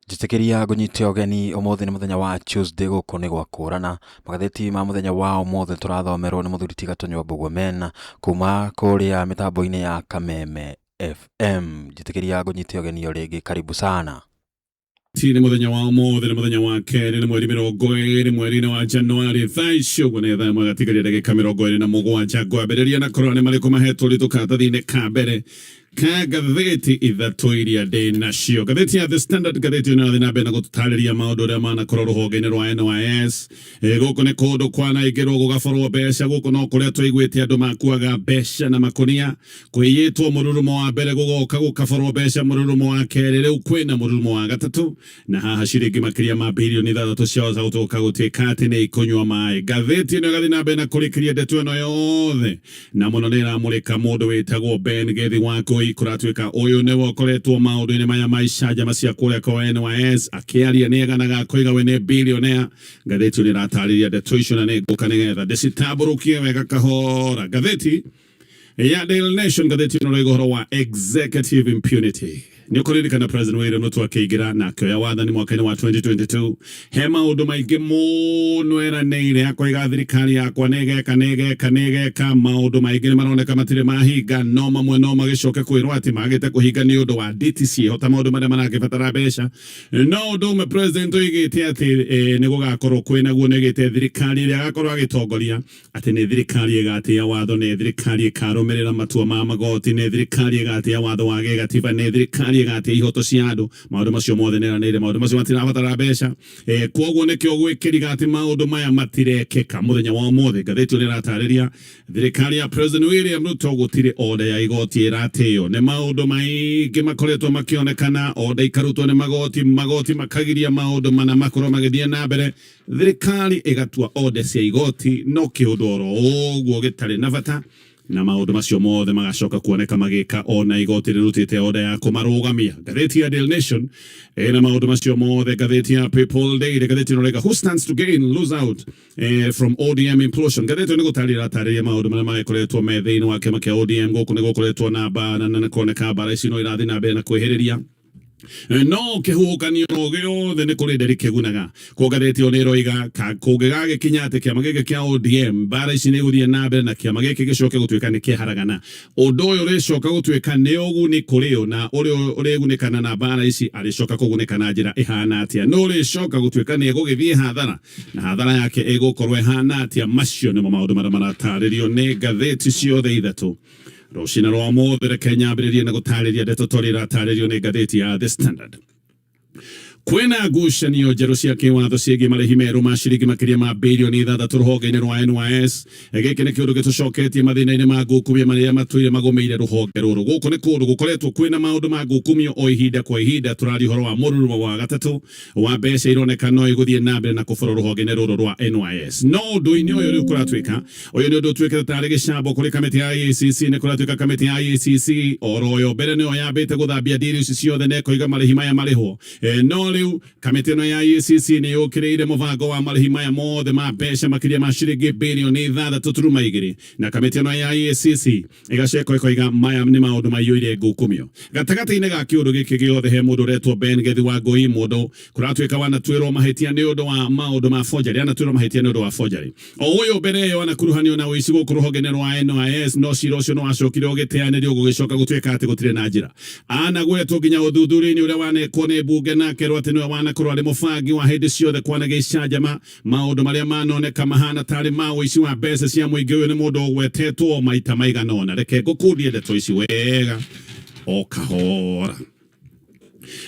Njĩtĩkĩria ngũnyite ũgeni ũmũthĩ nĩ mũthenya wa Tuesday gũkũ nĩ gwa kũrana. Magathĩti ma mũthenya wa ũmũthĩ tũrathomerwo nĩ mũthuri ti Gatũnyua Mbũgua Mena kuma kũrĩa mĩtambo-inĩ ya Kameme FM. Njĩtĩkĩria ngũnyite ũgeni o rĩngĩ, karibu sana. Ti nĩ mũthenya wa ũmũthĩ, nĩ mũthenya wa kerĩ, nĩ mweri 20 mweri-inĩ wa Januari. Thaa ici ũguo nĩ thaa 1 gatigaria ndagĩka 27. Ngwambĩrĩria na kũrora nĩ marĩkũ mahetwo ũritũ karatathi-inĩ ka mbere ka ngathĩti ithatũ iria ndĩ nacio. Ngathĩti ya The Standard, ngathĩti ĩno ĩrathiĩ na mbere na gũtũtarĩria maũndũ ũrĩa manakorwo rũhonge-inĩ rwa NYS. Gũkũ nĩ kũndũ kwanaingĩrwo gũgaborwo mbeca, gũkũ no kũrĩa twaiguĩte andũ makuaga mbeca na makũnia. Kũiyĩtwo mũrurumo wa mbere gũgoka gũkaborwo mbeca mũrurumo wa kerĩ, rĩu kwĩna mũrurumo wa gatatũ, na haha ciringi makĩria ma birioni ithathatũ ciahota gũtũka gũtuĩka atĩ nĩ ikũnyua maĩ. Ngathĩti ĩno ĩgathiĩ na mbere na kũrĩkĩria ndeto ĩno yothe, na mũno nĩ ĩramũrĩka mũndũ wĩtagwo Ben Gethi Wangũi. Kũratuĩka ũyũ nĩwe ũkoretwo maũndũ-inĩ maya ma icanjama cia kũrĩa kwa NYS, akĩaria nĩ eganaga akoiga we nĩ billionaire. Ngathĩti ĩno ĩratarĩria ndeto icio na nĩ ngũka nĩgetha ndĩcitambũrũkie wega kahora. Ngathĩti ya Daily Nation, ngathĩti ĩno ĩroiga ũhoro wa executive impunity. Nĩ ũkũririkana President William Ruto akĩingĩra na akĩoya wathani mwaka-inĩ wa 2022, he maũndũ maingĩ mũno eranĩire, akoiga thirikari yakwa nĩ ĩgeka, nĩ ĩgeka, nĩ ĩgeka. Maũndũ maingĩ nĩ maroneka matirĩ mahinga, no mamwe no magĩcoke kwĩrwo atĩ magĩte kũhinga nĩ ũndũ wa nditi ciĩho ta maũndũ marĩa marakĩbatara mbeca. No ũndũ ũmwe president oigĩte atĩ nĩ gũgakorwo kwĩnaguo, nĩ oigĩte thirikari ĩrĩa agakorwo agĩtongoria atĩ nĩ thirikari ĩgatĩĩa watho, nĩ thirikari ĩkarũmĩrĩra matua ma magoti, nĩ thirikari ĩgatĩĩa watho wa gĩgatiba, nĩ thirikari ĩgatĩĩa ihoto cia andũ. Maũndũ macio mothe nĩ ĩranĩire, maũndũ macio matirabatara mbeca. Kwoguo nĩkĩo gwĩkĩriga atĩ maũndũ maya matirekĩka. Mũthenya wa ũmũthĩ ngathĩti ĩyo nĩ ĩratarĩria thirikari ya President William Ruto gũtirĩ order ya igoti ĩratĩo. Nĩ maũndũ maingĩ makoretwo makĩonekana, order ikarutwo nĩ magoti, magoti makagiria maũndũ mana makorwo magĩthiĩ na mbere. Thirikari ĩgatua order cia igoti no kĩũndũ oro ũguo gĩtarĩ na bata, na maũndũ macio mothe magacoka kuoneka magĩka ona igoti rĩrutĩte order ya kũmarũgamia. Ngathĩti ya Daily Nation ĩna maũndũ macio mothe. Ngathĩti ya People Daily, ngathĩti ĩno ĩroiga who stands to gain lose out from ODM implosion. Ngathĩti ĩno nĩ gũtarĩria ĩratarĩria maũndũ marĩa magĩkoretwo me thĩinĩ wa kĩama kĩa ODM. Gũkũ nĩ gũkoretwo na mbara na nĩ kuoneka mbara ici no irathiĩ na mbere na kwĩhĩrĩria, no kĩhuhũkanio o gĩothe nĩ kũrĩ nderi kĩgunaga. Kwa ngathĩti ĩyo nĩ ĩroiga kũngĩgagĩkinya atĩ kĩama gĩkĩ kĩa ODM mbara ici nĩ igũthiĩ na mbere na kĩama gĩkĩ gĩcoke gũtuĩka nĩ kĩaharagana, ũndũ ũyũ ũrĩcoka gũtuĩka nĩ ũguni kũrĩ ũ, na ũrĩa ũrĩgunĩkana na mbara ici arĩcoka kũgunĩka na njĩra ĩhana atĩa, nũ ũrĩcoka gũtuĩka nĩ egũgĩthiĩ hathara na hathara yake ĩgũkorwo ĩhana atĩa. Macio nĩmo maũndũ marĩa maratarĩrio nĩ ngathĩti ciothe ithatũ rũcinĩ rwa ũmũthĩ. Reke nyambĩrĩrie na gũtarĩria ndeto torĩa iratarĩrio nĩ ngathĩti ya The Standard. Kwĩna ngucanio njerũ cia kĩwatho ciĩgiĩ marĩhi merũ ma ciringi makĩria ma birioni ithathatũ rũhonge-inĩ rwa NYS. Gĩkĩ nĩ kĩũndũ gĩtũcoketie mathĩna-inĩ ma ngukumio marĩa matũire magũmĩire rũhonge rũrũ. Gũkũ nĩ kũndũ gũkoretwo kwĩna maũndũ ma ngukumio o ihinda kwa ihinda. Tũraria ũhoro wa mũrurumo wa gatatũ wa mbeca ironeka no igũthiĩ na mbere na kũborwo rũhonge-inĩ rũrũ rwa NYS. No ũndũ-inĩ ũyũ rĩu kũratuĩka ũyũ nĩ ũndũ ũtuĩkĩte tarĩ gĩcambo kũrĩ kamĩtĩ ya EACC. Nĩ kũratuĩka kamĩtĩ ya EACC oro yo mbere nĩyo yambĩte gũthambia ndiri ici ciothe na ĩkoiga marĩhi maya marĩhwo. No rĩu kamĩtĩ ĩno ya EACC nĩ yũkĩrĩire mũbango wa marĩhi maya mothe ma mbeca makĩria ma ciringi birioni 6.2, na kamĩtĩ ĩno ya EACC ĩgacoka ĩkoiga maya nĩ maũndũ maiyũire ngukumio. Gatagatĩ-inĩ ga kĩũndũ gĩkĩ gĩothe he mũndũ ũretwo Ben Gethi Wangũi, mũndũ kũratuĩka wanatuĩrwo mahĩtia nĩ ũndũ wa maũndũ ma forgery, anatuĩrwo mahĩtia nĩ ũndũ wa forgery. O ũyũ mbere ĩyo anakuruhanio na ũici gũkũ rũhonge-inĩ rwa NYS, no cira ũcio nĩ wacokire ũgĩteanĩrio gũgĩcoka gũtuĩka atĩ gũtirĩ na njĩra. Anagwetwo nginya ũthuthuria-inĩ ũrĩa wanekwo nĩ mbunge na akerwo atĩ nĩwe wanakorwo arĩ mũbangi wa hĩndĩ ciothe kwanagĩa icanjama. Maũndũ marĩa manoneka mahana tarĩ ma ũici wa mbeca cia mũingĩ, ũyũ nĩ mũndũ ũgwetetwo maita maigana ũna. Reke ngũkundie ndeto ici wega o kahora.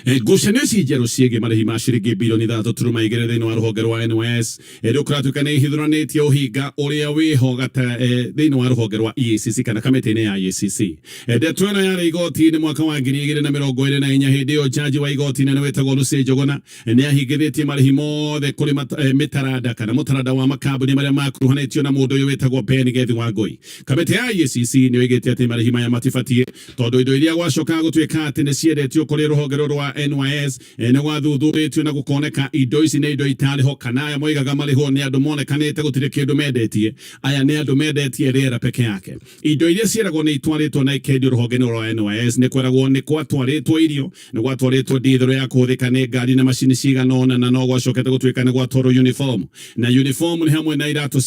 Ngucanio ici njerũ ciĩgiĩ marĩhi ma ciringi birioni 6.2 thĩinĩ wa rũhonge rwa NYS rĩu kũratuĩka nĩ ihithũranĩtie ũhinga ũrĩa wĩho thĩinĩ wa rũhonge rwa EACC kana kamĩtĩ-inĩ ya EACC. Ndeto ĩno yarĩ igoti-inĩ mwaka wa 2024, hĩndĩ ĩyo jaji wa igoti inene wĩtagwo Lucy Njuguna nĩ ahingithĩtie marĩhi mothe kũrĩ mĩtaranda kana mũtaranda wa makambuni marĩa makuruhanĩtio na mũndũ ũyũ wĩtagwo Ben Gethi Wangũi. Kamĩtĩ ya EACC nĩ oigĩte atĩ marĩhi maya matibatiĩ tondũ indo iria gwacokaga gũtuĩka atĩ nĩ ciendetio kũrĩ rũhonge rũrũ rwa NYS nĩ gwathuthurĩtio na gũkoneka indo ici nĩ indo itarĩ ho, kana aya moigaga marĩhwo nĩ andũ monekanĩte gũtirĩ kĩndũ mendetie. Aya nĩ andũ mendetie rĩera peke yake. Indo iria ciĩragwo nĩ itwarĩtwo na ikendio rũhonge-inĩ rwa NYS nĩ kweragwo nĩ gwatwarĩtwo irio, nĩ gwatwarĩtwo ndithũrũ ya kũhũthĩka nĩ ngari na macini cigana ũna, na no gwacokete gũtuĩka nĩ gwatwarwo uniform, na uniform nĩ hamwe na iratũ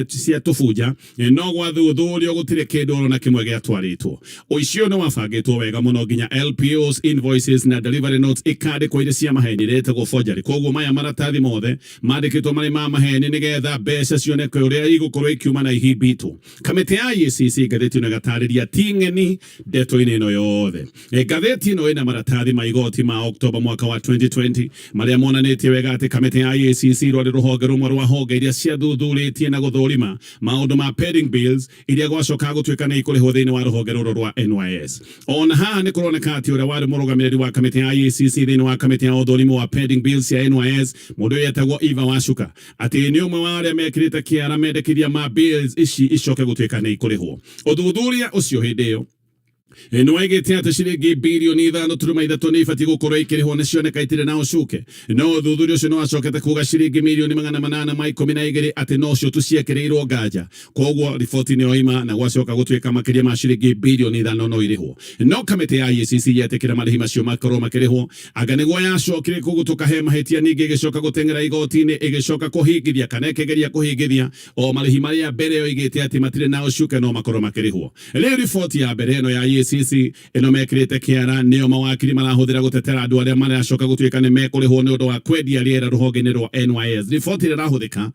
cia tũbunja. No gwathuthurio gũtirĩ kĩndũ oro na kĩmwe gĩatwarĩtwo. Ũici ũyũ nĩ wabangĩtwo wega mũno nginya LPOs, invoices na delivery notes ikandĩkwo irĩ cia maheni iria ĩtagwo forgery. Koguo maya maratathi mothe mandĩkĩtwo marĩ ma maheni nĩgetha mbeca cioneke ũrĩa igũkorwo ikiuma na ihimbitwo. Kamĩtĩ ya EACC ngathĩti ĩno ĩgatarĩria ti ng'eni ndeto-inĩ ĩno yothe. Ngathĩti ĩno ĩna maratathi ma igoti ma Oktoba mwaka wa 2020 marĩa monanĩtie wega atĩ kamĩtĩ ya EACC rwarĩ rũhonge rũmwe rwa honge iria ciathuthurĩtie na gũthũrima maũndũ ma pending bills iria gwacokaga gũtuĩka nĩ ikũrĩhwo thĩinĩ wa rũhonge rũrũ rwa NYS. Ona haha nĩ kũroneka atĩ ũrĩa warĩ mũrũgamĩrĩri wa kamĩtĩ ya EACC thĩinĩ wa kamĩtĩ ya ũthũrimi wa pending bills ya NYS, mũndũ ũyũ etagwo Eva Wacuka, atĩ nĩ ũmwe wa arĩa mekĩrĩte kĩara mendekithia ma bills ici icoke gũtuĩka nĩ ikũrĩhwo. Ũthuthuria ũcio hĩndĩ ĩyo nĩ waigĩte atĩ ciringi birioni 5.3 nĩ ibatiĩ gũkorwo ikĩrĩhwo nĩ cioneka itirĩ na ũcuke, no ũthuthuria ũcio nĩ wacokete kuga ciringi mirioni 812 atĩ nocio tu ciekĩrĩirwo nganja. Koguo riboti nĩyo ima na gwacoka gũtuĩka makĩria ma ciringi birioni 5 no irĩhwo. No kamĩtĩ ya EACC yetĩkĩra marĩhi macio makorwo makĩrĩhwo, anga nĩguo yacokire kũgutũka he mahĩtia, ningĩ ĩgĩcoka gũteng'era igoti-inĩ, ĩgĩcoka kũhingithia kana ĩkĩgeria kũhingithia o marĩhi marĩa mbere yoigĩte atĩ matirĩ na ũcuke no makorwo makĩrĩhwo. Rĩu riboti ya mbere ĩno ya EACC ĩno mekĩrĩte kĩara nĩyo mawakiri marahũthĩra gũtetera andũ arĩa maracoka gũtuĩka nĩ mekũrĩhwo nĩ ũndũ wa kwendia rĩera rũhonge-inĩ rwa NYS. Riboti ĩrĩa ĩrahũthĩka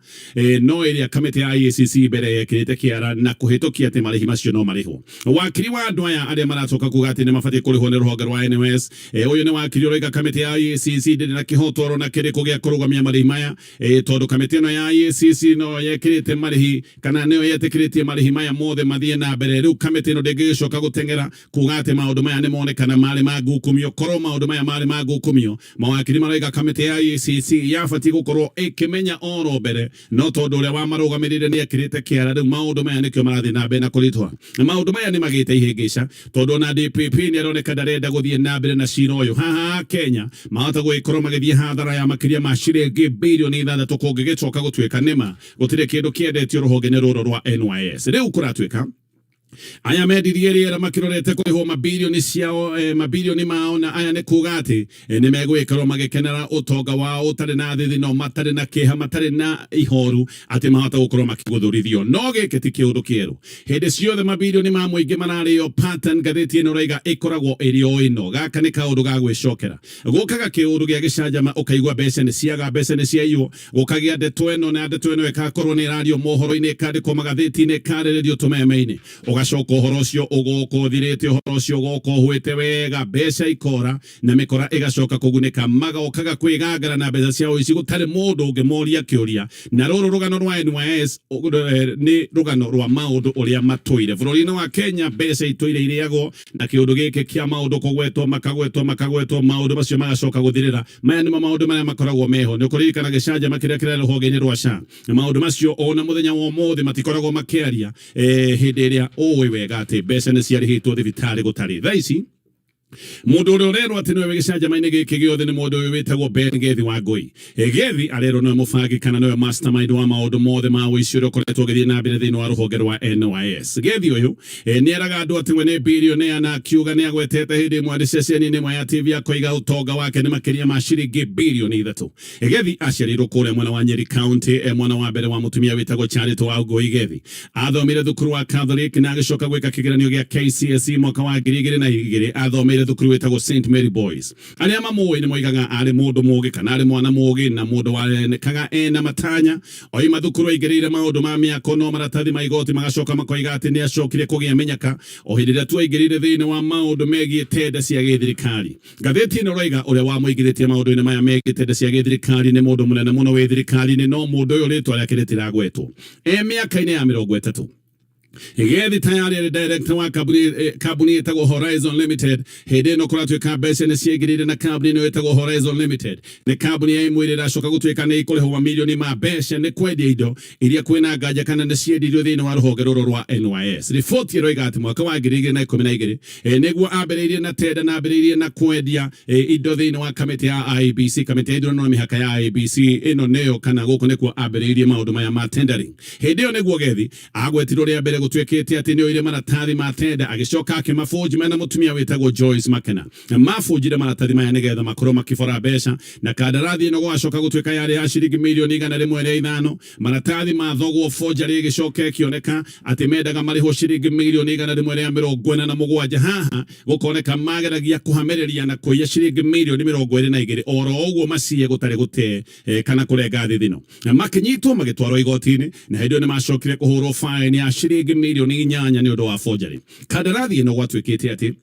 no ĩrĩa kamĩtĩ ya EACC mbere yekĩrĩte kĩara na kũhĩtũkia atĩ marĩhi macio no marĩhwo. Wakiri wa andũ aya arĩa maracoka kuga atĩ nĩ mabatiĩ kũrĩhwo nĩ rũhonge rwa NYS, ũyũ nĩ wakiri ũroiga kamĩtĩ ya EACC ndĩrĩ na kĩhoto oro na kĩrĩkũ gĩa kũrũgamia marĩhi maya, tondũ kamĩtĩ ĩno ya EACC no yekĩrĩte marĩhi kana nĩyo yetĩkĩrĩtie marĩhi maya mothe mathiĩ na mbere. Rĩu kamĩtĩ ĩno ndĩngĩgĩcoka gũteng'era kuga atĩ maũndũ maya nĩ monekana marĩ ma ngukumio. Korwo maũndũ maya marĩ ma ngukumio, mawakiri maroiga kamĩtĩ ya EACC yabatiĩ gũkorwo ĩkĩmenya oro mbere, no tondũ ũrĩa wamarũgamĩrĩire nĩ ekĩrĩte kĩara, rĩu maũndũ maya nĩkĩo marathiĩ na mbere na kũritũha. Maũndũ maya nĩ magĩte ihĩngĩca tondũ ona DPP nĩ aroneka ndarenda gũthiĩ na mbere na cira ũyũ. Haha Kenya mahota gũgĩkorwo magĩthiĩ hathara ya makĩria ma ciringi birioni 6 kũngĩgĩcoka gũtuĩka nĩma gũtirĩ kĩndũ kĩendetio rũhonge-inĩ rũrũ rwa NYS. Rĩu kũratuĩka aya mendirie rĩera makĩrorete kũrĩhwo mabirioni ciao, mabirioni mao, na aya nĩ kuga atĩ nĩ megũgĩkorwo magĩkenera ũtonga wao ũtarĩ na thithino, matarĩ na kĩeha, matarĩ na ihoru atĩ mahota gũkorwo makĩgũthũrithio. No gĩkĩ ti kĩũndũ kĩerũ, hĩndĩ ciothe mabirioni ma mũingĩ mararĩo pattern. Ngathĩti ĩno ũraiga ĩkoragwo ĩrĩ o ĩno. Gaka nĩ kaũndũ ga gwĩcokera, gũkaga kĩũndũ gĩa gĩcanjama, ũkaigua mbeca nĩ ciaga, mbeca nĩ ciaiywo, gũkagĩa ndeto ĩno na ndeto ĩno ĩgakorwo nĩ ĩrario mohoro-inĩ, ĩkandĩkwo magathĩti-inĩ, ĩkarĩrĩrio tũmeme-inĩ, ũgacoka ũhoro ũcio ũgoka ũthirĩte, ũhoro ũcio ũgoka ũhwĩte wega, mbeca ikora na mĩkora ĩgacoka kũgunĩka, magokaga kwĩgangara na mbeca cia ũici gũtarĩ mũndũ ũngĩmoria kĩũria. Na rũrũ rũgano rwa NYS nĩ rũgano rwa maũndũ ũrĩa matũire bũrũri-inĩ wa Kenya. Mbeca itũire irĩagwo na kĩũndũ gĩkĩ kĩa maũndũ kũgwetwo, makagwetwo, makagwetwo, maũndũ macio magacoka gũthirĩra. Maya nĩmo maũndũ marĩa makoragwo meho. Nĩ ũkũririkana gĩcanjama kĩrĩa kĩrarĩ rũhonge-inĩ rwa SHA? Maũndũ macio ona mũthenya wa ũmũthĩ matikoragwo makĩaria, hĩndĩ ĩrĩa ũĩ wega atĩ mbeca nĩ ciarĩhĩtwo thibitarĩ gũtarĩ. Thaa ici mũndũ ũrĩa ũrerwo atĩ nĩwe wĩ gĩcanjama-inĩ gĩkĩ gĩothe nĩ mũndũ ũyũ wĩtagwo Ben Gethi wa Ngũi. Gethi arerwo nĩwe mũbangi kana nĩwe mastermind wa maũndũ mothe ma ũici ũrĩa ũkoretwo ũgĩthiĩ na mbere thĩinĩ wa rũhonge rwa NYS. Gethi ũyũ nĩ eraga andũ atĩ we nĩ billionaire, na akiuga nĩ agwetete hĩndĩ ĩmwe arĩ ceceni-inĩ ĩmwe ya TV akoiga ũtonga wake nĩ makĩria ma ciringi birioni 3. Gethi aciarĩirwo kũrĩa mwena wa Nyeri County, e mwana wa mbere wa mũtumia wĩtagwo Charity wa Ngũi Gethi. Athomire thukuru wa Catholic na agĩcoka gwĩka kĩgeranio gĩa KCSE mwaka wa 2002. Athomeire thukuru wĩtagwo St Mary Boys. Arĩa mamũĩ nĩ moigaga arĩ mũndũ mũũgĩ kana arĩ mwana mũũgĩ na mũndũ warenekaga ena matanya. Oima thukuru aingĩrĩire maũndũ ma mĩako, no maratathi ma igoti magacoka makoiga atĩ nĩ acokire kũgĩa mĩnyaka o hĩndĩ ĩrĩa tu aingĩrĩire thĩinĩ wa maũndũ megiĩ tenda cia gĩthirikari. Ngathĩti ĩno ĩroiga ũrĩa wamũingĩrĩtie maũndũ-inĩ maya megiĩ tenda cia gĩthirikari nĩ mũndũ mũnene mũno wĩ thirikari-inĩ, no mũndũ ũyũ rĩtwa rĩake rĩtiragwetwo. E mĩaka-inĩ ya 30. Gethi tayari arĩ director wa kambuni kambuni ĩtagwo Horizon Limited. Hĩndĩ ĩno kũratuĩka mbeca nĩ ciaingĩrire na kambuni ĩno ĩtagwo Horizon Limited. Nĩ kambuni ya ĩmwe ĩrĩa ĩracoka gũtuĩka nĩ ĩkũrĩhwo mamirioni ma mbeca nĩ kwendia indo iria kwĩna nganja kana nĩ ciendirio thĩinĩ wa rũhonge rũrũ rwa NYS. Riboti ĩroiga atĩ mwaka wa 2012 nĩguo ambĩrĩirie na tenda na ambĩrĩirie na kwendia indo thĩinĩ wa kamĩtĩ ya IEBC, kamĩtĩ ya ithurano na mĩhaka ya IEBC. Ĩno nĩyo kana gũkũ nĩkuo ambĩrĩirie maũndũ maya ma tendering. Hĩndĩ ĩyo nĩguo Gethi agwetirwo rĩa mbere gũtuĩkĩte atĩ nĩoire maratathi ma tenda agĩcoka akĩmabũnji mena mũtumia wĩtagwo Joyce Makena. Mabũnjire maratathi maya nĩgetha makorwo makĩbora mbeca na kandarathi ĩno gwacoka gũtuĩka yarĩ ya ciringi mirioni 105. Maratathi mathogwo forgery ĩgĩcoka ĩkĩoneka atĩ mendaga marĩhwo ciringi mirioni 147. Haha gũkoneka mageragia kũhamĩrĩria na kũiya ciringi mirioni 22 oro ũguo maciye gũtarĩ gũte kana kũrenga thithino. Makinyitwo magĩtwarwo igoti-inĩ na hĩndĩ ĩyo nĩmacokire kũhũrwo faini ya ciringi mirioni 8 nĩ ũndũ wa forgery. Kandarathi ĩno gwatuĩkĩte atĩ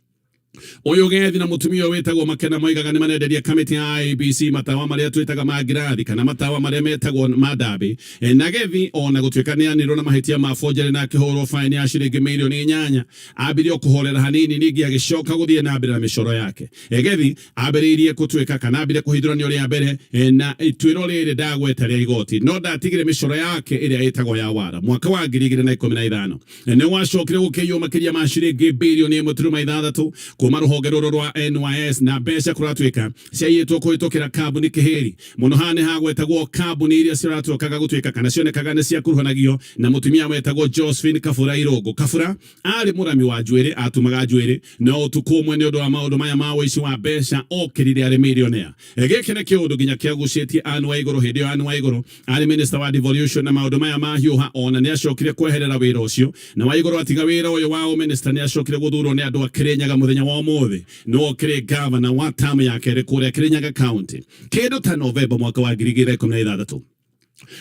ũyũ Gethi na mũtumia ũyũ wĩtagwo Makena moigaga nĩ marenderia kamĩtĩ ya IEBC matawa marĩa twĩtaga ma ngirathi kana matawa marĩa metagwo ma ndambĩ. Na Gethi ona gũtuĩka nĩ anĩrwo na mahĩtia ma forgery na akĩhũrwo faini ya ciringi mirioni 8 ambire o kũhorera hanini ningĩ agĩcoka gũthiĩ na mbere na mĩcoro yake. Gethi ambĩrĩirie gũtuĩka kana ambire kũhithũranio rĩa mbere na ituĩro rĩrĩ ndagweta rĩa igoti no ndatigire mĩcoro yake ĩrĩa ĩtagwo ya wara. Mwaka wa 2015 nĩ gwacokire gũkĩiywo makĩria ma ciringi birioni 1.6 kuma rũhonge rũrũ rwa NYS na mbeca kũratuĩka ciaiyĩtwo kũhĩtũkĩra kambuni kĩhĩri mũno. Haha nĩ hagwetagwo kambuni iria ciratuĩkaga gũtuĩka kana cionekaga nĩ ciakuruhanagio na mũtumia wetagwo Josephine Kabura Irũngũ. Kabura arĩ mũrami wa njuĩrĩ, atumaga njuĩrĩ, no ũtukũ ũmwe nĩ ũndũ wa maũndũ maya ma ũici wa mbeca okĩrire arĩ millionaire. Gĩkĩ nĩ kĩũndũ nginya kĩagucĩtie Anne Waigũrũ. Hĩndĩ ĩyo Anne Waigũrũ arĩ minister wa devolution na maũndũ maya mahiũha ona nĩ acokire kweherera wĩra ũcio, na Waigũrũ atiga wĩra ũyũ wa ũminister nĩ acokire gũthurwo nĩ andũ a Kĩrĩnyaga. Mũthenya wa ũmũthĩ nĩwe ũkĩrĩ governor wa term ya kerĩ kũrĩa Kĩrĩnyaga county. Kĩndũ ta November mwaka wa 2016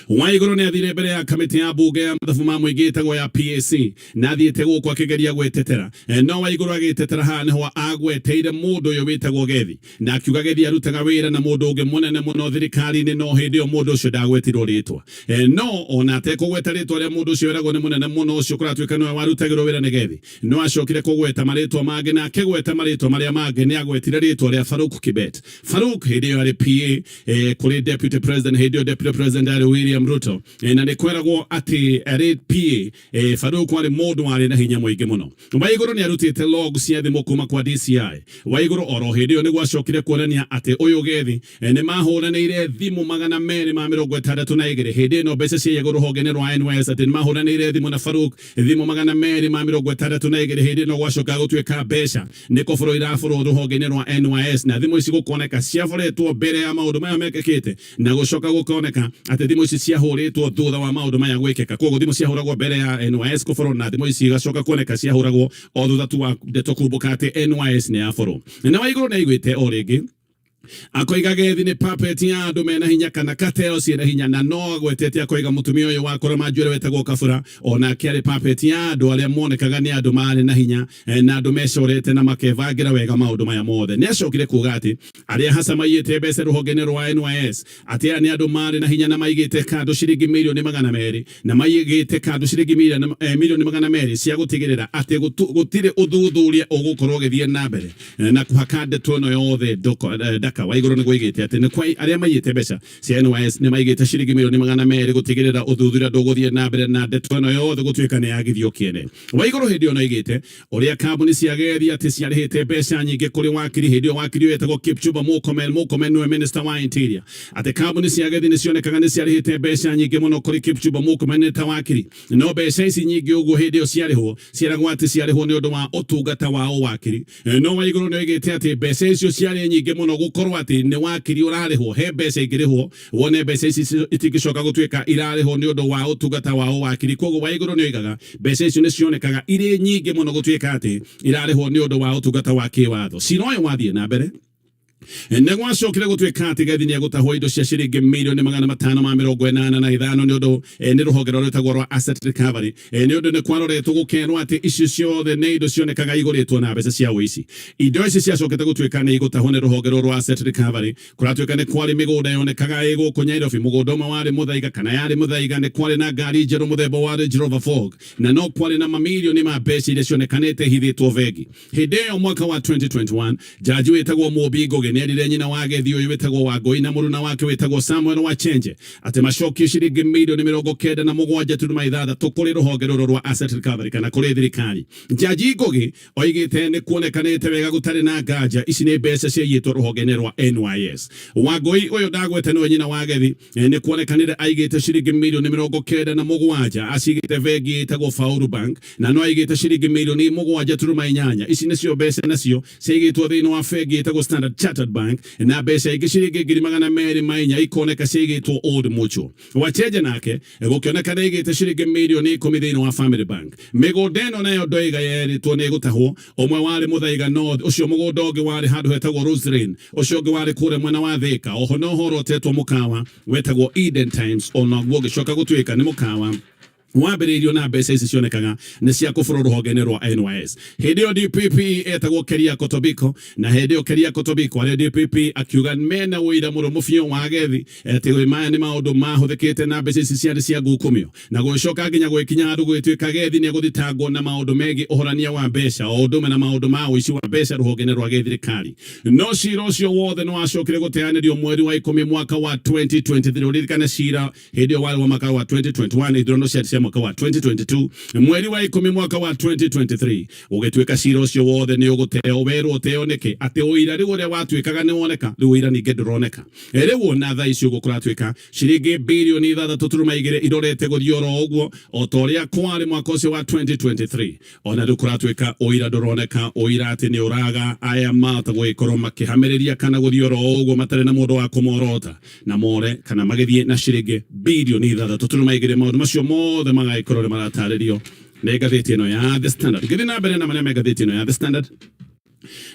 Waigũrũ nĩ athire mbere ya kamĩtĩ ya mbunge ya mathabu ma mũingĩ ĩtagwo ya PAC na athiĩte gũkũ akĩgeria gwĩtetera. No Waigũrũ agĩtetera haha nĩho agweteire mũndũ ũyũ wĩtagwo Gethi na akiuga Gethi arutaga wĩra na mũndũ ũngĩ mũnene mũno thirikari-inĩ, no hĩndĩ ĩyo mũndũ ũcio ndagwetirwo rĩtwa. No ona atekũgweta rĩtwa rĩa mũndũ ũcio weragwo nĩ mũnene mũno ũcio kũratuĩka nĩwe warutagĩrwo wĩra nĩ Gethi, no acokire kũgweta marĩtwa mangĩ, na akĩgweta marĩtwa marĩa mangĩ nĩ agwetire rĩtwa rĩa Farouk Kibet. Farouk hĩndĩ ĩyo arĩ PA kũrĩ deputy president. Hĩndĩ ĩyo deputy president arĩ William Ruto, na nĩ kweragwo atĩ arĩ PA Farouk arĩ mũndũ warĩ na hinya mũingĩ mũno. Waigũrũ nĩ arutĩte log cia thimũ kuma kwa DCI. Waigũrũ oro hĩndĩ ĩyo nĩguo acokire kuonania atĩ ũyũ Gethi nĩ mahũranĩire thimũ 262 hĩndĩ ĩno mbeca ciaiyagwo rũhonge-inĩ rwa NYS, atĩ nĩ mahũranĩire thimũ na Farouk thimũ 262 hĩndĩ ĩno gwacoka gũtuĩka mbeca nĩ kũborwo iraborwo rũhonge-inĩ rwa NYS, na thimũ ici gũkoneka ciaboretwo mbere ya maũndũ maya mekĩkĩte na gũcoka gũkoneka atĩ thimũ ici ciahũrĩtwo thutha wa maũndũ maya gwĩkĩka. Koguo thimũ ciahũragwo mbere ya NYS kũborwo na thimũ ici igacoka kuoneka ciahũragwo o thutha tu wa ndeto kumbũka atĩ NYS nĩ yaborwo. Na Waigũrũ nĩ aiguĩte o rĩngĩ akoiga Gethi nĩ puppet ya andũ mena hinya kana kateo ciĩna hinya, na no agwetete akoiga mũtumia ũyũ wa kũrama njuĩrĩ wetagwo Kabura onake arĩ puppet ya andũ arĩa monekaga nĩ andũ marĩ na hinya na andũ mecorete na makebangĩra wega maũndũ maya mothe. Nĩ acokire kuga atĩ arĩa hasa maiyĩte mbeca rũhonge-inĩ rwa NYS atĩ aya nĩ andũ marĩ na hinya na maigĩte kando ciringi mirioni 200 na maigĩte kando ciringi mirioni 200 cia gũtigĩrĩra atĩ gũtirĩ ũthuthuria ũgũkorwo ũgĩthiĩ na mbere na kũhaka ndeto ĩno yothe ndaka. Waigũrũ nĩ gũigĩte atĩ nĩ kwa arĩa maiyĩte mbeca cia NYS nĩ maigĩte ciringi mirioni 200 gũtigĩrĩra ũthuthuria ndũgũthiĩ na mbere na ndeto ĩno yothe gũtuĩka nĩ yagithio kĩene. Waigũrũ hĩndĩ ĩyo noigĩte ũrĩa kambuni cia Gethi atĩ ciarĩhĩte mbeca nyingĩ kũrĩ wakiri. Hĩndĩ ĩyo wakiri ũyũ etagwo Kipchumba Murkomen. Murkomen nĩwe minister wa interior, atĩ kambuni cia Gethi nĩ cionekaga nĩ ciarĩhĩte mbeca nyingĩ mũno kũrĩ Kipchumba Murkomen ta wakiri, no mbeca ici nyingĩ ũguo hĩndĩ ĩyo ciarĩhwo ciaragwo atĩ ciarĩhwo nĩ ũndũ wa ũtungata wa ũwakiri. No Waigũrũ nĩ oigĩte atĩ mbeca icio ciarĩ nyingĩ mũno gũkorwo atĩ nĩ wakiri ũrarĩhwo. He mbeca ingĩrĩhwo wone mbeca ici itingĩcoka gũtuĩka irarĩhwo nĩ ũndũ wa ũtungata wa ũwakiri. Koguo Waigũrũ nĩ oigaga mbeca icio nĩ cionekaga irĩ nyingĩ mũno gũtuĩka atĩ irarĩhwo nĩ ũndũ wa ũtungata wa kĩwatho. Cira ũyũ wathiĩ na mbere. Nĩ gwacokire gũtuĩka atĩ Gethi nĩ egũtahwo indo cia ciringi mirioni 585 nĩ ũndũ nĩ rũhonge rũrĩa rwĩtagwo rwa asset recovery, nĩ ũndũ nĩ kwaroretwo gũkerwo atĩ icio ciothe nĩ indo cionekaga igũrĩtwo na mbeca cia ũici. Indo ici ciacokete gũtuĩka nĩ igũtahwo nĩ rũhonge rũrũ rwa asset recovery. Kũratuĩka nĩ kwarĩ mĩgũnda yonekaga ĩ gũkũ Nyairobi, mũgũnda ũmwe warĩ Mũthaiga kana yarĩ Mũthaiga, nĩ kwarĩ na ngari njerũ mũthemba wa Range Rover Vogue, na no kwarĩ na mamirioni ma mbeca iria cionekanĩte ihithĩtwo bengi. Hĩndĩ ĩyo mwaka wa 2021, njanji wĩtagwo Mũmbi Ngũgĩ nĩerire nyina wa Gethi ũyũ wĩtagwo Wangũi na mũruna wake wĩtagwo Samuel Wachenje atĩ macokie ciringi mirioni 97.6 kũrĩ rũhonge rũrũ rwa Asset Recovery kana kũrĩ thirikari. Njanji Ngũgĩ oigĩte nĩ kuonekanĩte wega gũtarĩ na nganja ici nĩ mbeca ciaiyĩtwo rũhonge-inĩ rwa NYS. Wangũi ũyũ ndagwete nĩwe nyina wa Gethi nĩ kuonekanire aigĩte ciringi mirioni 97 acigĩte bengi ĩtagwo Faulu Bank, na no aigĩte ciringi mirioni 7.8. Ici nĩcio mbeca nacio ciaigĩtwo thĩinĩ wa bengi ĩtagwo Standard Chartered Bank, na mbeca ingĩ ciringi 204,000 ikoneka ciaigĩtwo Old Mutual. Wachenje nake gũkĩoneka nĩ aigĩte ciringi mirioni 10 thĩinĩ wa Family Bank. Mĩgũnda ĩno nayo ndoiga yerĩtwo nĩ ĩgũtahwo, ũmwe warĩ Mũthaiga North, ũcio mũgũnda ũngĩ warĩ handũ hetagwo Rose Lane, ũcio ũngĩ warĩ kũrĩa mwena wa Thika. Oho no horotetwo mũkawa wetagwo Eden Times, onaguo ũgĩcoka gũtuĩka nĩ mũkawa wambĩrĩirio na mbeca ici cionekaga nĩ cia kũbũrwo rũhonge-inĩ rwa NYS. Hĩndĩ ĩyo DPP etagwo Keriako Tobiko, na hĩndĩ ĩyo Keriako Tobiko arĩa DPP akiuga mena ũira mũrũmu biũ wa Gethi atĩ maya nĩ maũndũ mahũthĩkĩte na mbeca ici ciarĩ cia ngukumio, na gũgĩcoka nginya gũgĩkinya handũ gũgĩtuĩka Gethi nĩ egũthitangwo na maũndũ megiĩ ũhorania wa mbeca o ũndũ ũmwe na maũndũ ma ũici wa mbeca rũhonge-inĩ rwa gĩthirikari. No cira ũcio wothe nĩ wacokire gũteanĩrio mweri wa 10 mwaka wa 2023. Ũririkane cira hĩndĩ ĩyo warĩ wa mwaka wa 2021, ithurano ciarĩ cia mwaka wa 2022. Mweri wa 10 mwaka wa 2023 ũgĩtuĩka cira ũcio wothe nĩ ũgũteo. Werwo ũteo nĩkĩ? Atĩ ũira rĩu ũrĩa watuĩkaga nĩ woneka, rĩu ũira ningĩ ndũroneka. Rĩu ona thaa ici ũguo kũratuĩka ciringi birioni 6.2 irorete gũthiĩ oro ũguo o ta ũrĩa kwarĩ mwaka ũcio wa 2023. Ona rĩu kũratuĩka ũira ndũroneka, ũira atĩ nĩ ũraga. Aya mahota gũgĩkorwo makĩhamĩrĩria kana gũthiĩ oro ũguo matarĩ na mũndũ wa kũmorota na more kana magĩthiĩ na ciringi birioni 6.2. Maũndũ macio mothe magagĩkorwo nĩ maratarĩrio nĩ ngathĩti ĩno ya The Standard. Ngĩthiĩ na mbere na marĩa me ngathĩti ĩno ya The Standard,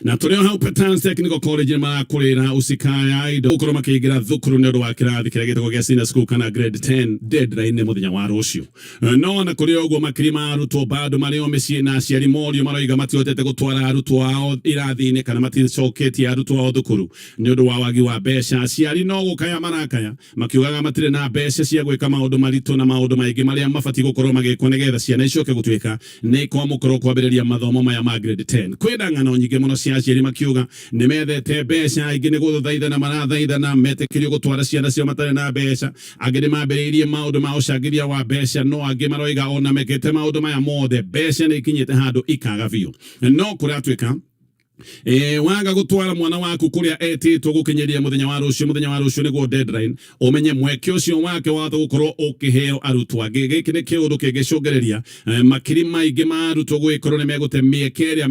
na tũrĩ o hau Petans Technical College nĩ marakũrĩra ucikaya indo gũkorwo makĩingĩra thukuru nĩ ũndũ wa kĩrathi kĩrĩa gĩtagwo gĩa senior school kana grade 10 deadline nĩ mũthenya wa rũciũ. No ona kũrĩ ũguo makiri ma arutwo bado marĩ o mĩciĩ na aciari morio maroiga matihotete gũtwara arutwo ao irathi-inĩ kana maticoketie arutwo ao thukuru nĩ ũndũ wa wagi wa mbeca. Aciari no gũkaya marakaya makiugaga matirĩ na mbeca cia gwĩka maũndũ maritũ na maũndũ maingĩ marĩa mabatiĩ gũkorwo magĩkwo nĩgetha ciana icoke gũtuĩka nĩ ikwamũkĩrwo kwambĩrĩria mathomo maya ma grade 10. Kwĩna ng'ano nyingĩ mũno cia aciari makiuga nĩ methete mbeca, aingĩ nĩ gũthaithana marathaithana metĩkĩrio gũtwara ciana ciao matarĩ na mbeca. Angĩ nĩ mambĩrĩirie maũndũ ma ũcangithia wa mbeca, no angĩ maroiga ona mekĩte maũndũ maya mothe mbeca nĩ ikinyĩte handũ ikaga biũ. No kũratuĩka waga gũtwara mwana waku kũrĩa etĩtwo gũkinyĩria mũthenya wa rũciũ, mũthenya wa rũciũ nĩguo deadline, ũmenye mweke ũcio wake wahota gũkorwo ũkĩheo arutwo angĩ. Gĩkĩ nĩ kĩũndũ kĩngĩcũngĩrĩria makiri maingĩ ma arutwo gũgĩkorwo nĩ megũte mĩeke ĩrĩa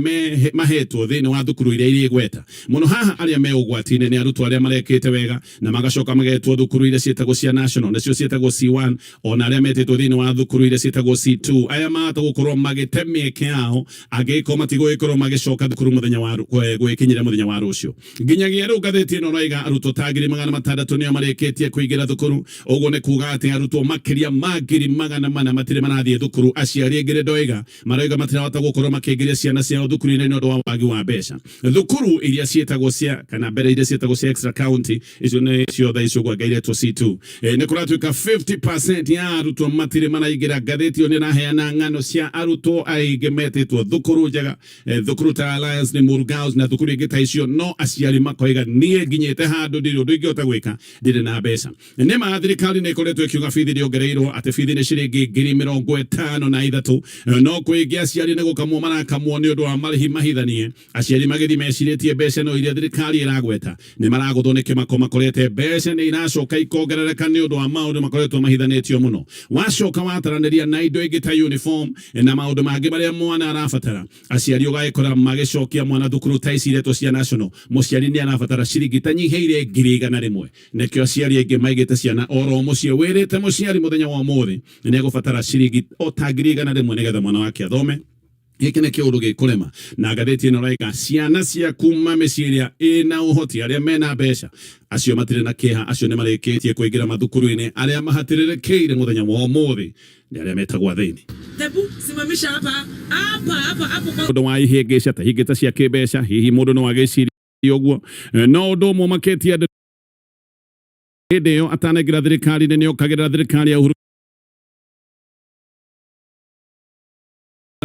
mahetwo thĩinĩ wa thukuru iria irĩ igweta mũno. Haha arĩa me ũgwati-inĩ nĩ arutwo arĩa marekĩte wega na magacoka magetwo thukuru iria ciĩtagwo cia national, nĩcio ciĩtagwo C1, ona arĩa metĩtwo thĩinĩ wa thukuru iria ciĩtagwo C2. Aya mahota gũkorwo magĩte mĩeke yao angĩgĩkorwo matigũgĩkorwo magĩcoka thukuru mũthenya wa gwĩkinyĩra mũthenya wa rũciũ. Nginyagia rĩu ngathĩti ĩno ĩroiga arutwo ta 600,000 nĩo marĩkĩtie kũingĩra thukuru. Ũguo nĩ kuga atĩ arutwo makĩria ma 400,000 matirĩ marathiĩ thukuru. Aciari aingĩ nĩ ndoiga maroiga matirahota gũkorwo makĩingĩria ciana ciao thukuru-inĩ nĩ ũndũ wa wagi wa mbeca. Thukuru iria ciĩtagwo cia kana mbere iria ciĩtagwo cia extra county, icio nĩ cio thaa icio ũguo iretwo C2. Nĩ kũratuĩka 50% ya arutwo matirĩ maraingĩra. Ngathĩti ĩyo nĩ ĩraheana ng'ano cia arutwo aingĩ metĩtwo thukuru njega, thukuru ta Alliance nĩ Muru Girls na thukuru ingĩ ta icio, no aciari makoiga niĩ nginyĩte handũ ndirĩ ũndũ ingĩhota gwĩka, ndirĩ na mbeca. Nĩ ma thirikari nĩ ĩkoretwo ĩkiuga bithi ndĩongereirwo, atĩ bithi nĩ ciringi 53,000, no kwĩngĩ aciari nĩ gũkamwo marakamwo nĩ ũndũ wa marĩhi mahithanie. Aciari magĩthiĩ mecirĩtie mbeca no iria thirikari ĩragweta nĩ maragũthwo nĩ kĩmako, makorete mbeca nĩ iracoka ikongerereka nĩ ũndũ wa maũndũ makoretwo mahithanĩtio mũno. Wacoka wataranĩria na indo ingĩ ta uniform na maũndũ mangĩ marĩa mwana arabatara, aciari ũgagĩkora magĩcokia mwana thukuru ta ici iretwo cia national, mũciari nĩ arabatara ciringi itanyihĩire 100,000. Nĩkĩo aciari aingĩ maigĩte ciana oro mũciĩ, wĩrĩte mũciari mũthenya wa ũmũthĩ nĩ egũbatara ciringi o ta 100,000 nĩgetha mwana wake athome. Gĩkĩ nĩ kĩũndũ gĩkũrema na ngathĩti ĩno raiga ciana cia kuma mĩciĩ ĩrĩa ĩna ũhoti, arĩa mena mbeca, acio matirĩ na kĩeha, acio nĩ marĩkĩtie kũingĩra mathukuru-inĩ. Arĩa mahatĩrĩrĩkĩire mũthenya wa ũmũthĩ nĩ arĩa metagwo athĩni. Hebu simamisha hapa hapa hapa hapo kwa Ũndũ wa ihĩngĩca ta hingĩ ta cia kĩmbeca, hihi mũndũ no agĩciria ũguo, no ũndũ ũmwe ũmakĩtie andũ, hĩndĩ ĩyo atanaingĩra thirikari-inĩ nĩ okagĩrĩra thirikari ya Uhuru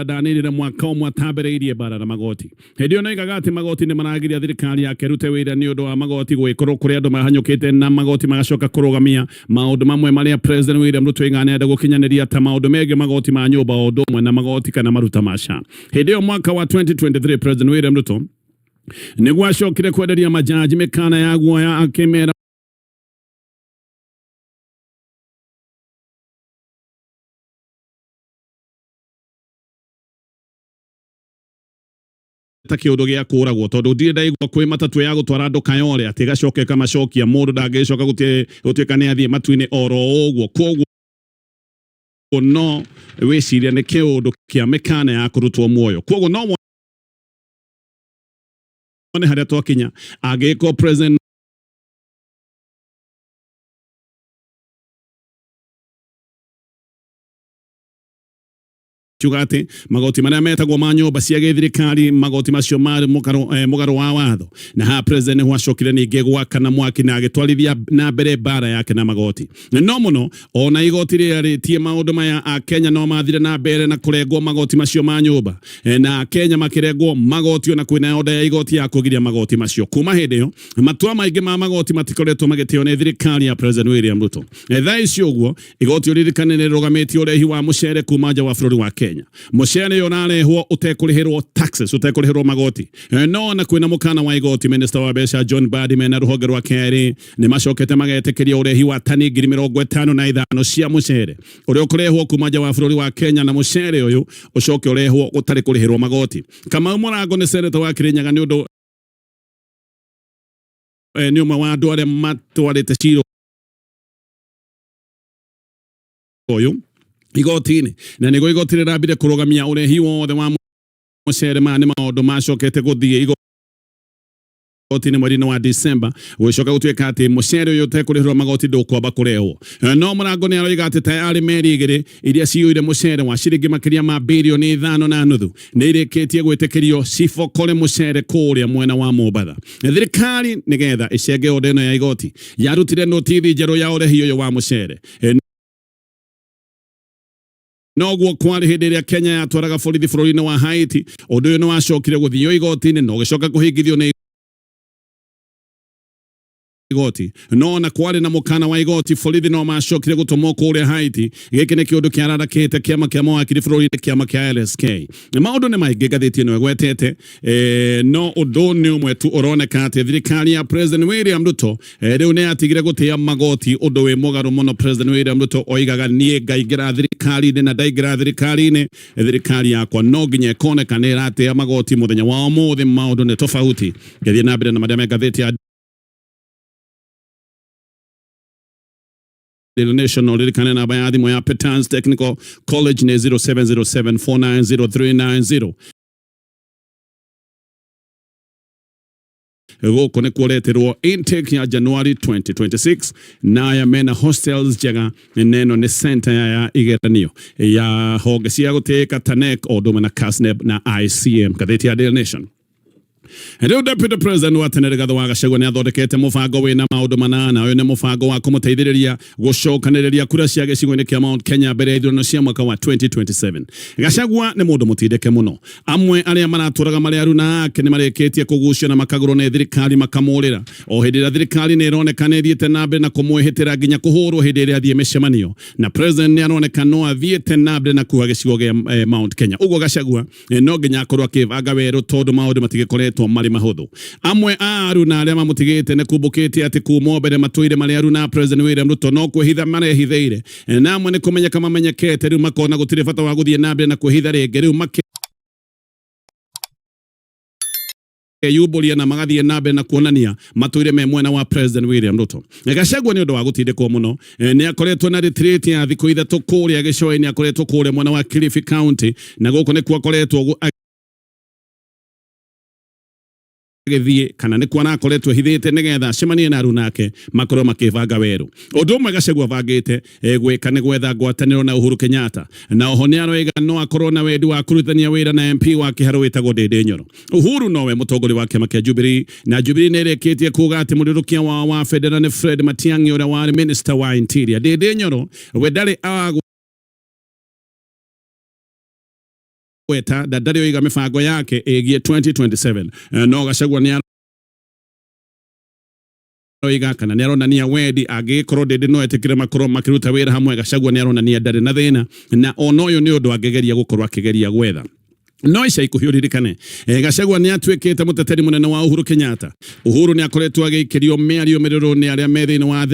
ndanĩrĩre mwaka ũmwe atambĩrĩirie mbara na magoti. Hĩndĩ ĩyo noigaga atĩ magoti nĩ maragiria thirikari yake rute wĩra nĩ ũndũ wa magoti gwĩkorwo kũrĩ andũ mahanyũkĩte na magoti magacoka kũrũgamia maũndũ mamwe marĩa President William Ruto oigaga nĩarenda gũkinyanĩria ta maũndũ megiĩ magoti ma nyũmba o ũndũ ũmwe na magoti kana maruta ma SHA. Hĩndĩ ĩyo mwaka wa 2023 President William Ruto nĩguo acokire kwenderia majaji mĩkana ya guoya akĩmera ta kĩũndũ gĩa kũragwo tondũ ndirĩ ndaigua kwĩ matatũ ya gũtwara andũ Kayole atĩ ĩgacoka ĩkamacokia, mũndũ ndangĩcoka gũtuĩka nĩ athiĩ matu-inĩ oro ũguo. Koguo no wĩcirie nĩ kĩũndũ kĩa mĩkana ya kũrutwo muoyo. Koguo no wone harĩa twakinya angĩkorwo president kiuga atĩ magoti marĩa metagwo ma nyũmba cia gĩthirikari, magoti macio marĩ mũgarũ wa watho, na haha president nĩho acokire ningĩ gwakana mwaki na agĩtwarithia na mbere mbara yake na magoti. No mũno ona igoti rĩarĩtie maũndũ maya, Akenya no mathire na mbere na kũrengwo magoti macio ma nyũmba, na Akenya makĩrengwo magoti ona kwĩna order ya igoti ya kũgiria magoti macio. Kuma hĩndĩ ĩyo matua maingĩ ma magoti matikoretwo magĩtĩo nĩ thirikari ya President William Ruto. Thaa ici ũguo igoti ũririkane nĩ rĩrũgamĩtie ũrehi wa mũcere kuma nja wa bũrũri wa Kenya. Mũcere ũyũ ũrarehwo ũtekũrĩhĩrwo taxes, ũtekũrĩhĩrwo magoti. No ona kwĩna mũkana wa igoti, minister wa mbeca John Mbadi mena rũhonge rwa KRA nĩ macokete magetĩkĩria ũrehi wa tani 55,000 cia mũcere ũrĩa ũkũrehwo kuma nja wa bũrũri wa Kenya, na mũcere ũyũ ũcoke ũrehwo gũtarĩ kũrĩhĩrwo magoti. Kamau Mũrango nĩ seneta wa Kirinyaga, nĩ ũndũ nĩ ũmwe wa andũ arĩa matwarĩte cira ũyũ igoti-inĩ, na nĩguo igoti rĩrambire kũrũgamia ũrehi wothe wa mũcere. Maya nĩ maũndũ macokete gũthiĩ igoti-inĩ mweri-inĩ wa December, gũgĩcoka gũtuĩka atĩ mũcere ũyũ ũtekũrĩhĩrwo magoti ndũkwamba kũrehwo. No Mũrango nĩ aroiga atĩ tayarĩ meri igĩrĩ iria ciyũire mũcere wa ciringi makĩria ma 5.5 birioni nĩ irĩkĩtie gwĩtĩkĩrio cibokore mũcere kũrĩa mwena wa Mombatha. Thirikari nĩgetha ĩcenge order ĩno ya igoti yarutire notithi njerũ ya ũrehi ũyũ wa mũcere. Noguo kwarĩ hĩndĩ ĩrĩa Kenya yatwaraga borithi bũrũri-inĩ wa Haiti. Ũndũ ũyũ nĩ wacokire gũthio igoti-inĩ na ũgĩcoka kũhingithio nĩ igoti. No ona kwarĩ na mũkana wa igoti, borithi no macokire gũtũmwo kũrĩa Haiti. Gĩkĩ nĩ kĩũndũ kĩararakĩte kĩama kĩa mawakiri bũrũri-inĩ, kĩama kĩa LSK. Maũndũ nĩ maingĩ ngathĩti ĩno ĩgwetete, no ũndũ nĩ ũmwe tu ũroneka atĩ thirikari ya President William Ruto rĩu nĩ yatigire gũtĩa magoti, ũndũ wĩ mũgarũ mũno. President William Ruto oigaga niĩ ngaingĩra thirikari-inĩ, na ndaingĩra thirikari-inĩ thirikari yakwa no nginya ĩkoneka nĩ ĩratĩa magoti. Mũthenya wa ũmũthĩ maũndũ nĩ tofauti. Ngĩthiĩ na mbere na marĩa me ngathĩti ya Daily Nation, ririkane namba ya thimũ ya Petans Technical College nĩ 0707490390. Gũkũ nĩ kuoreterwo intake ya January 2026, na aya mena hostels njega, na ĩno nĩ center ya igeranio ya honge cia gũtĩĩka ta KNEC o ũndũ ũmwe na KASNEB na ICM. Ngathĩti ya Daily Nation. Rĩu Deputy President wa tene Rigathĩ wa Gachagua nĩ athondekete mũbango wĩna maũndũ manana. Ũyũ nĩ mũbango wa kũmũteithĩrĩria gũcokanĩrĩria kura cia gĩcigo-inĩ kĩa Mount Kenya mbere ya ithurano cia mwaka wa 2027. Gachagua nĩ mũndũ mũtindĩke mũno. Amwe arĩa maratũraga marĩ aruna ake nĩ marĩkĩtie kũgucio na makagũrwo nĩ thirikari makamũrĩra. O hĩndĩ ĩrĩa thirikari nĩ ĩroneka nĩ ĩthiĩte na mbere na kũmwĩhĩtĩra nginya kũhũrwo hĩndĩ ĩrĩa athiĩ mĩcemanio, na president nĩ aroneka no athiĩte na mbere na kuoha gĩcigo gĩa Mount Kenya. Ũguo Gachagua no nginya akorwo akĩbanga werũ tondũ maũndũ matigĩkoretwo marĩ mahũthũ. Amwe a aruna arĩa mamũtigĩte nĩ kumbũkĩte atĩ kuma mbere matũire marĩ aruna a President William Ruto no kwĩhitha marehithĩire, na amwe nĩ kũmenyeka mamenyekete rĩu makona gũtirĩ bata wa gũthiĩ na mbere na kwĩhitha rĩngĩ, rĩu Makeyumbũria na magathiĩ na mbere na kuonania matũire me mwena wa President William Ruto. Gachagua nĩ ũndũ wa gũtindĩkwo mũno nĩ akoretwo na retreat ya thikũ 3 kũrĩa gĩcũa-inĩ, akoretwo kũrĩa mwena wa Kilifi County, na gũkũ nĩkuo akoretwo agĩthiĩ kana nĩkuo arakoretwo ehithĩte nĩgetha acemanie na aruna ake makorwo makĩbanga werũ. Ũndũ ũmwe Gachagua abangĩte gwĩka nĩ gwetha ngwatanĩro na Uhuru Kenyatta, na oho nĩ aroiga no akorwo na wendi wa kũrutithania wĩra na MP wa Kĩharũ wĩtagwo Ndĩndĩ Nyoro. Uhuru nowe mũtongoria wa kĩama kĩa Jubilee, na Jubilee nĩ ĩrĩkĩtie kuga atĩ mũrĩrũkia wao wa bendera nĩ Fred Matiang'i ũrĩa warĩ minister wa Interior. Ndĩndĩ Nyoro we ndarĩ agweta na ndarĩ oiga mĩbango yake ĩgiĩ 2027, no Gachagua nĩ aroiga kana nĩ aronania wendi angĩgĩkorwo Ndĩndĩ no etĩkĩre makorwo makĩruta wĩra hamwe. Gachagua nĩ aronania ndarĩ na thĩna na ona ũyũ nĩ ũndũ angĩgeria gũkorwo akĩgeria gwetha. No ica ikuhĩ ũririkane, Gachagua nĩ atuĩkĩte mũteteri mũnene wa Uhuru Kenyatta. Uhuru nĩ akoretwo agĩikĩrio mĩario mĩrũrũ nĩ arĩa me thĩinĩ wa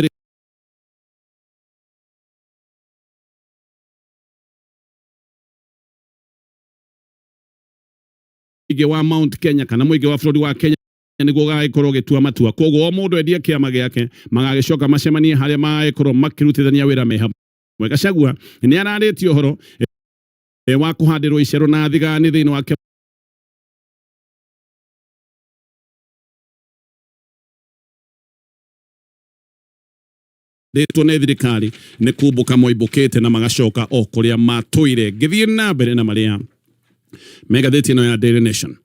mũingĩ wa Mount Kenya kana mũingĩ wa bũrũri wa Kenya nĩguo ũgagĩkorwo ũgĩtua matua. Koguo o mũndũ endie kĩama gĩake, magagĩcoka macemanie harĩa magagĩkorwo makĩrutithania wĩra me hamwe. Gachagua nĩ ararĩtie ũhoro wa kũhandĩrwo icero na thigani thĩinĩ wa kĩama rĩtwo nĩ thirikari nĩ kumbũka moimbũkĩte na magacoka o kũrĩa matũire. Ngĩthiĩ na mbere na marĩa me ngathĩti ĩno ya Daily Nation,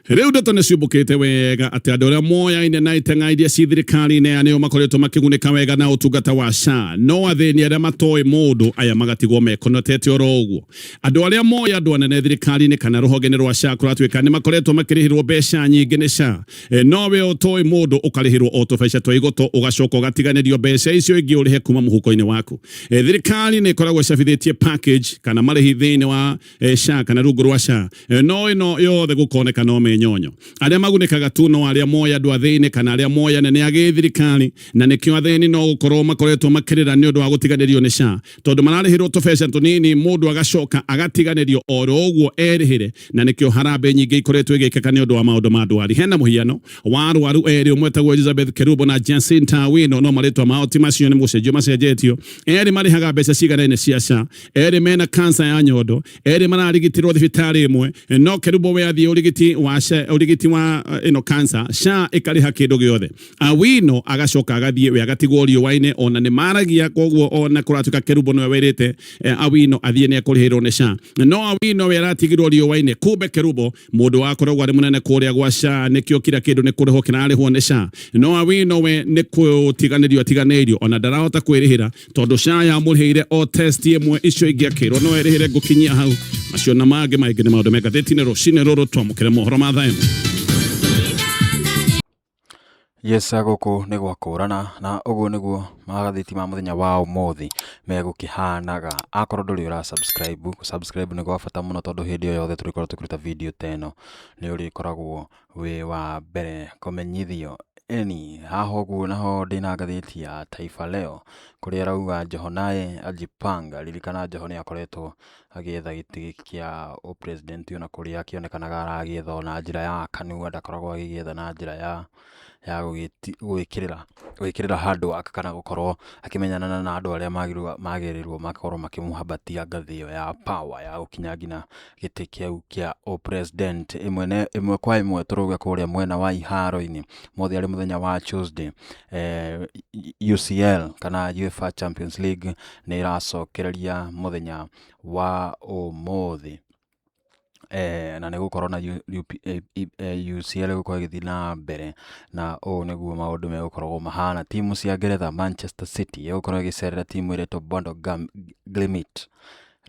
rĩu ndeto nĩ ciumbũkĩte wega atĩ andũ arĩa moyaine na iteng'a iria ci thirikari-inĩ aya nĩo makoretwo makĩgunĩka wega na ũtungata wa SHA, no athĩni arĩa matoĩ mũndũ aya magatigwo mekonotete oro ũguo. Andũ arĩa moĩ andũ anene thirikari-inĩ kana rũhonge-inĩ rwa SHA kũratuĩka nĩ makoretwo makĩrĩhĩrwo mbeca nyingĩ nĩ SHA, no we ũtoĩ mũndũ ũkarĩhĩrwo o tũbeca twa igoto, ũgacoka ũgatiganĩrio mbeca icio ingĩ ũrĩhe kuma mũhuko-inĩ waku. Thirikari nĩ ĩkoragwo ĩcabithĩtie package kana marĩhi thĩinĩ wa SHA kana rungu rwa SHA, no ĩno yothe gũkoneka no mĩnyonyo. Arĩa magunĩkaga tu no arĩa moĩ andũ a thĩinĩ kana arĩa moĩ anene a gĩthirikari, na nĩkĩo athĩni no gũkorwo makoretwo makĩrĩra nĩ ũndũ wa gũtiganĩrio nĩ SHA, tondũ mararĩhĩrwo tũbeca tũnini mũndũ agacoka agatiganĩrio oro ũguo erĩhĩre, na nĩkĩo harambee nyingĩ ikoretwo igĩkĩka nĩ ũndũ wa maũndũ ma ndwari. Hena mũhiano wa arwaru erĩ, ũmwe etagwo Elizabeth Kerubo na Jacinta Awino, no marĩtwa mao ti macio, nĩ gũcenjio macenjetio. Erĩ marĩhaga mbeca ciganaine cia SHA, erĩ mena kansa ya nyondo, erĩ mararigitĩrwo thibitarĩ ĩmwe, no Kerubo we athiĩ ũrigiti wa SHA, ũrigiti wa ĩno kansa, SHA ĩkarĩha kĩndũ gĩothe. Awino agacoka agathiĩ we agatigwo riũa-inĩ, ona nĩ maragia koguo ona kũratuĩka Kerubo nĩwe wĩrĩte Awino athiĩ nĩ ekũrĩhĩrwo nĩ SHA, no Awino we aratigirwo riũa-inĩ. Kumbe Kerubo mũndũ wakoragwo arĩ mũnene kũrĩa gwa SHA, nĩkĩo kila kĩndũ nĩ kũrĩhwo kĩrarĩhwo nĩ SHA, no Awino we nĩ kũtiganĩrio atiganĩirio, ona ndarahota kwĩrĩhĩra tondũ SHA yamũrĩhĩire o test ĩmwe, icio ingĩ akĩrwo no erĩhĩre. Ngũkinyia hau, macio na mangĩ maingĩ nĩ maũndũ me ngathĩti-inĩ rũcinĩ rũrũ. Twamũkĩre mohoro ma thaa 1. Yes, gũkũ nĩ gwakũrana na ũguo nĩguo magathĩti ma mũthenya wa ũmũthĩ megũkĩhanaga. Akorwo ndũrĩ ũra subscribe, subscribe nĩ gwa bata mũno tondũ hĩndĩ o yothe tũrĩkorwo tũkĩruta video ta ĩno nĩ ũrĩkoragwo wĩ wa mbere kũmenyithio. Ĩni haha ũguo naho ndĩna ngathĩti ya Taifa Leo kũrĩa ĩrauga Joho naye ajipanga. Ririkana Joho nĩ akoretwo agĩetha gĩtĩ kĩa ũ president ona kũrĩa akĩonekanaga aragĩetha o na njĩra ya kanua, ndakoragwo agĩgĩetha na njĩra ya gwĩkĩrĩra gwĩkĩrĩra hard work kana gũkorwo akĩmenyana na andũ arĩa magĩrĩirwo makorwo makĩmũhambatia ngathĩ ĩyo ya power ya gũkinya nginya gĩtĩ kĩu kĩa ũ president. Ĩmwe kwa ĩmwe tũrũge kũrĩa mwena wa iharo-inĩ mothe arĩ mũthenya wa Tuesday, UCL kana UEFA Champions League nĩ ĩracokereria mũthenya wa ũmũthĩ, na nĩ gũkorwo na UCL ĩgũkorwo ĩgĩthiĩ na mbere, na ũũ nĩguo maũndũ megũkorwo mahana. Timu cia Ngeretha, Manchester City ĩgũkorwo ĩgĩcerera timu ĩretwo Bodo Glimt.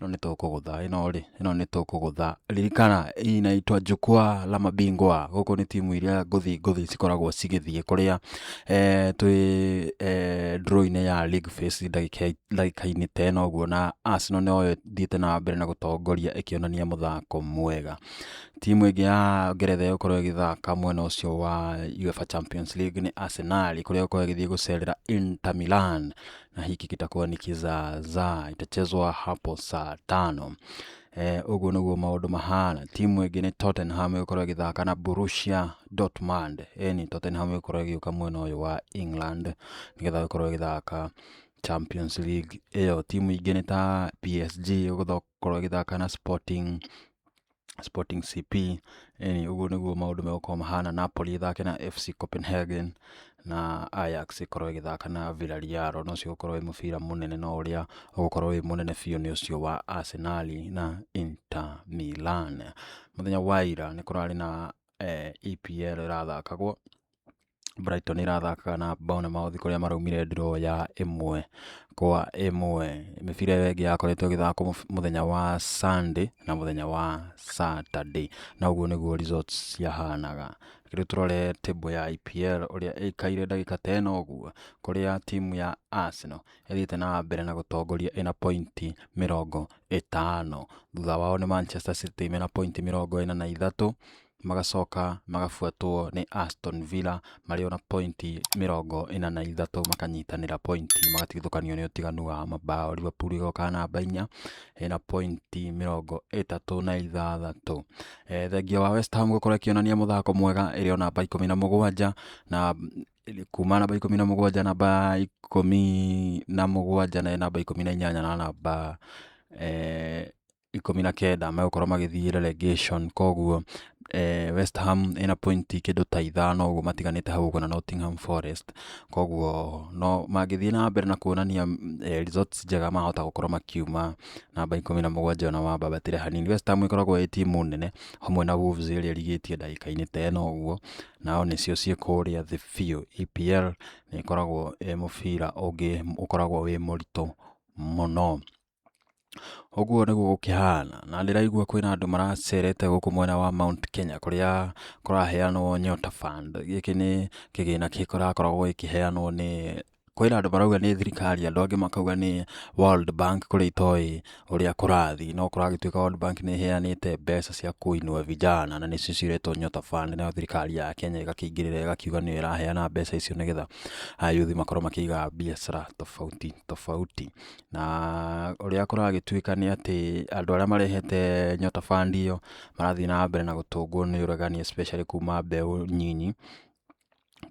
Ĩno nĩ tũkũgũtha ĩno rĩ, ĩno nĩ tũkũgũtha. Ririkana inaitwa Jukwaa la Mabingwa. Gũkũ nĩ timu iria ngũthi ngũthi cikoragwo cigĩthiĩ kũrĩa twĩ draw-inĩ ya league phase ndagĩka-inĩ ta ĩno ũguo, na Arsenal noyo ĩthiĩte na mbere na gũtongoria ĩkĩonania mũthako mwega. Timu ĩngĩ ya Ngeretha ĩgũkorwo ĩgĩthaka mwena ũcio wa UEFA Champions League nĩ Arsenal, kũrĩa ĩgũkorwo ĩgĩthiĩ gũcerera Inter Milan. Na hiki kitakuwa ni kizaazaa, itachezwa hapo saa 5. Ũguo nĩguo maũndũ mahana. Timu ĩngĩ nĩ Tottenham ĩgũkorwo ĩgĩthaka na Borussia Dortmund. Ĩni Tottenham ĩgũkorwo ĩgĩũka mwena ũyũ wa England nĩgetha ĩkorwo ĩgĩthaka Champions League ĩyo. Timu ingĩ nĩ ta PSG ĩgũkorwo ĩgĩthaka na Sporting CP. Ĩni ũguo nĩguo maũndũ megũkorwo mahana. Napoli ĩthake na FC Copenhagen na Ajax ĩkorwo ĩgĩthaka na Villarreal. No ũcio ũgũkorwo wĩ mũbira mũnene, no ũrĩa ũgũkorwo wĩ mũnene biũ nĩ ũcio wa Arsenal na Inter Milan. Mũthenya wa ira nĩ kũrarĩ na EPL ĩrathakagwo. Brighton ĩrathakaga na Bournemouth kũrĩa maraumire draw ya 1-1. Mĩbira ĩyo ĩngĩ yakoretwo ĩgĩthakwo mũthenya wa Sunday na mũthenya wa Saturday, na ũguo nĩguo results ciahanaga. Rĩu tũrore table ya EPL ũrĩa ĩikaire ndagĩka ta ĩno ũguo, kũrĩa timu ya Arsenal ĩthiĩte na mbere na gũtongoria ĩna pointi 50. Thutha wao nĩ Manchester City mena pointi 43, magacoka magabuatwo nĩ Aston Villa marĩ ona pointi 43, makanyitanĩra pointi magatigithũkanio nĩ ũtiganu wa mabao. Liverpool ĩgoka namba 4 ĩna pointi 36. Thengia wa West Ham gũkorwo ĩkĩonania mũthako mwega ĩrĩ o namba 17, na kuma namba 17, namba 17 na namba 18 na namba 19 megũkorwo magĩthiĩ relegation. Koguo West Ham ĩna pointi kĩndũ ta 5 ũguo matiganĩte hau ũguo na Nottingham Forest. Koguo no mangĩthiĩ na mbere na kuonania results njega mahota gũkorwo makiuma namba 17 ona mambatĩre hanini. West Ham ĩkoragwo ĩ timu nene hamwe na Wolves ĩrĩa ĩrigĩtie ndagĩka-inĩ ta ĩno ũguo, nao nĩcio ciĩ kũrĩa thĩ biũ. EPL nĩ ĩkoragwo ĩ mũbira ũngĩ ũkoragwo wĩ mũritũ mũno. Ũguo nĩguo gũkĩhana, na ndĩraigua kwĩna andũ maracerete gũkũ mwena wa Mount Kenya kũrĩa kũraheanwo Nyota Fund. Gĩkĩ nĩ kĩgĩna kĩrakoragwo gĩkĩheanwo nĩ, kwĩna andũ marauga nĩ thirikari, andũ angĩ makauga nĩ World Bank, kũrĩa itoĩ ũrĩa kũrathiĩ, no kũragĩtuĩka World Bank nĩ ĩheanĩte mbeca cia kũinua vijana na nĩcio ciretwo Nyota Fund, nayo thirikari ya Kenya ĩgakĩingĩrĩra ĩgakiuga nĩyo ĩraheana mbeca icio nĩgetha ayuthi makorwo makĩiga biacara tofauti tofauti. Na ũrĩa kũragĩtuĩka nĩ atĩ andũ arĩa marehete Nyota Fund ĩyo marathiĩ na mbere na gũtũngwo nĩ ũregani, especially kuma mbeũ nyinyi.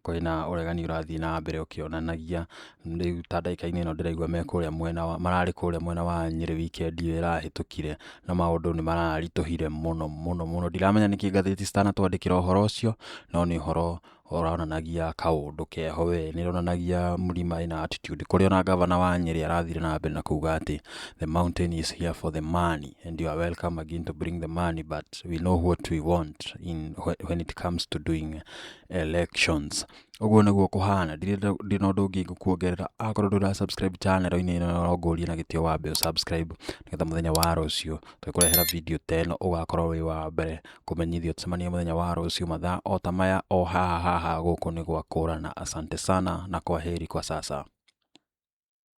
Kwĩna ũregani ũrathiĩ na mbere ũkĩonanagia rĩu ta ndagĩka-inĩ ĩno ndĩraigua me kũrĩa mwena wa, mararĩ kũrĩa mwena wa Nyĩrĩ weekend ĩyo ĩrahĩtũkire, na maũndũ nĩ mararitũhire mũno mũno mũno. Ndiramenya nĩkĩ ngathĩti citanatwandĩkĩra ũhoro ũcio, no nĩ ũhoro ũronanagia kaũndũ keho we, nĩ ĩronanagia Mlima ĩna attitude, kũrĩa ona gavana wa Nyĩrĩ arathire na mbere na kuga atĩ the mountain is here for the money and you are welcome again to bring the money, but we know what we want in when it comes to doing elections. Ũguo nĩguo kũhana. Ndirĩ na ũndũ ũngĩ ngũkuongerera. Akorwo ndũra subscribe channel-inĩ ĩno, no ngũrie na gĩtĩo wambe ũ subscribe nĩgetha mũthenya wa rũciũ tũgĩkũrehera video ta ĩno ũgakorwo wĩ wa mbere kũmenyithio. Tũcemanie mũthenya wa rũciũ mathaa o ta maya o haha haha gũkũ nĩ gwa Kũrana. Asante sana na kwaheri kwa sasa.